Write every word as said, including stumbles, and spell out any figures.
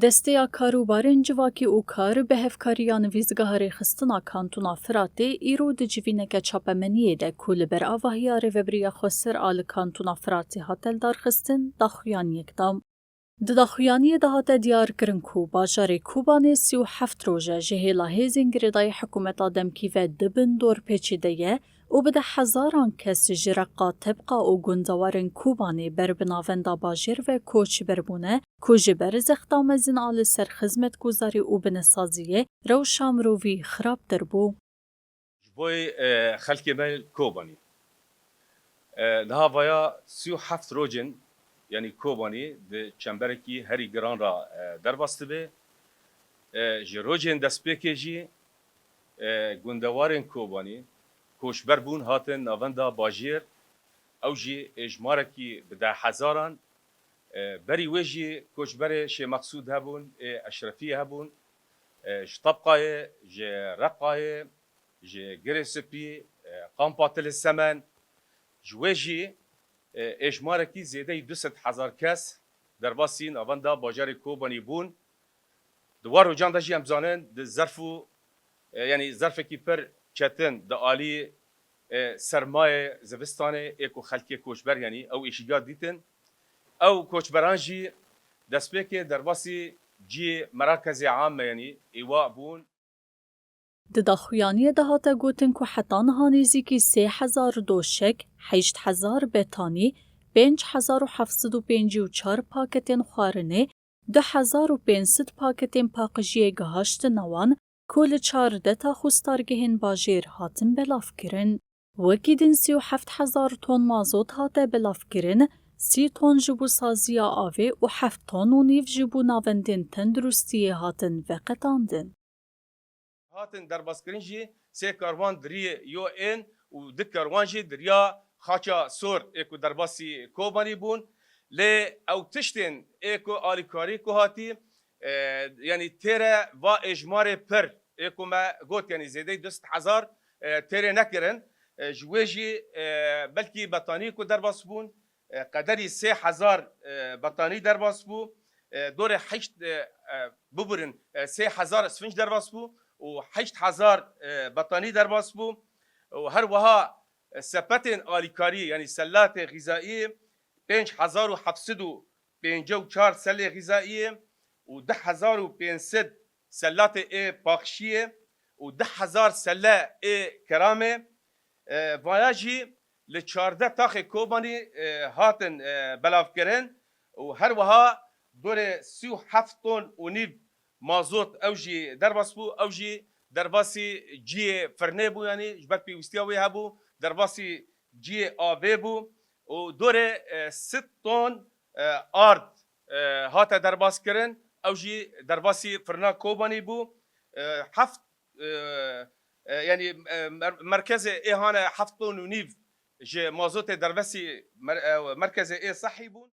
Desteya Karûbarên Civakî û Kar bi hevkariya Nivîzgeha Rêxistina Kantona Firatê îro di civîneke çapemeniyê de ku li ber avahiya Rêvebiriya Xweser a li Kantona Firatê hate lidarxistin, daxuyaniyek da. Di daxuyaniyê de hate diyarkirin ku bajarê Kobanê sî û heft roj e ji hêla hêzên girêdayî hikûmeta demkî ve di bin dorpêçê de ye û bi deh hezaran kes ji Reqa, Tebqa û gundewarên Kobanê ber bi navenda bajêr ve koçber bûne ku ji ber zexta mezin a li ser xizmetguzarî û binesaziyê rewşa mirovî xirabtir bû. Ji bo, e, xelkê me Kobanî. E, niha vaya sî û heft rojên, yanî Kobanî di çemberekî herî giran re, e, derbas dibe. E, ji rojên destpêkê jî, e, gundewarên Kobanî koçber bûn, hatin navenda bajêr. Ew jî êjmarekî bi deh hezaran. E, berî wê jî koçberê Şêmexsûd hebûn, ê Eşrefiyê hebûn, e, ji Tebqayê, ji Reqayê, ji Girê Spî, e, Kampa Tilê Semen. Ji wê jî, e, êjmarekî zêdeyî du sed hezar kes derbasî navenda bajarê Kobanî bûn. Di wan rojan de jî em zanin, di zerf û, e, yanî zerfekî pir çetin di alî, e, sermayê zivistanê ê ku xelkê koçber, yanî ew êşîga dîtin. Ew koçberan jî destpêkê derbasî cihê merakezê ame, yanî êwa bûn. Di daxuyaniyê de hate gotin ku heta niha nêzîkî sê hezar doşek, heşt hezar betanî, pênc hezar û heft sed û pêncî û çar paketên xwarinê, du hezar û pênc sed paketên paqijiyê gihaştine wan ku li çardeh taxûstargehên bajêr hatin belavkirin. Wekî din sî û heft hezar ton mazot hate belavkirin, sî ton ji bo saziya avê û heft ton û nîv ji bo navendên tenduristiyê hatin veqetandin. Hatin derbaskirin jî sê karwan di riyê yo ên û du karwan jî di riya Xaça Sor ê ku derbasî Kobanî bûn. Lê ew tiştên ê ku alîkarî ku hatî, e, yanî têre va êjmarê pir ê ku me got, yanî zêdeyî du sed hezar, e, têrê nekirin. E, ji wê jî, e, belkî betanî ku derbas bûn, e, qederî sê hezar, e, betanî derbas bû. E, dorê heşt, e, e, bibirin, e, sê hezar isfinc derbas bû û heşt hezar, e, betanî derbas bû. Û her wiha, e, sepetên alîkarî, yanî selatê xîzayî, pênc hezar û heft sed û pêncî û çar selê xîzayî û du hezar û pênc sed selatê ê paqijiyê û du hezar selle ê keramê. E, vaya jî li çardeh taxê Kobanî, e, hatin, e, belavkirin û her wiha dorê sî û heft ton û nîv mazot ew jî derbas bû, ew jî derbasî cihê firnê bû, yanî ji ber pêwîstiya wê hebû, derbasî cihê avê bû û dorê, e, sed ton, e, ard, e, hate derbaskirin, ew jî derbasî firna Kobanî bû. E, heft, e, e, yanî, e, mer-, merkezê ê hane heft ton û nîv ji mazotê derbasî mer-, e, merkezê ê sehî bûn.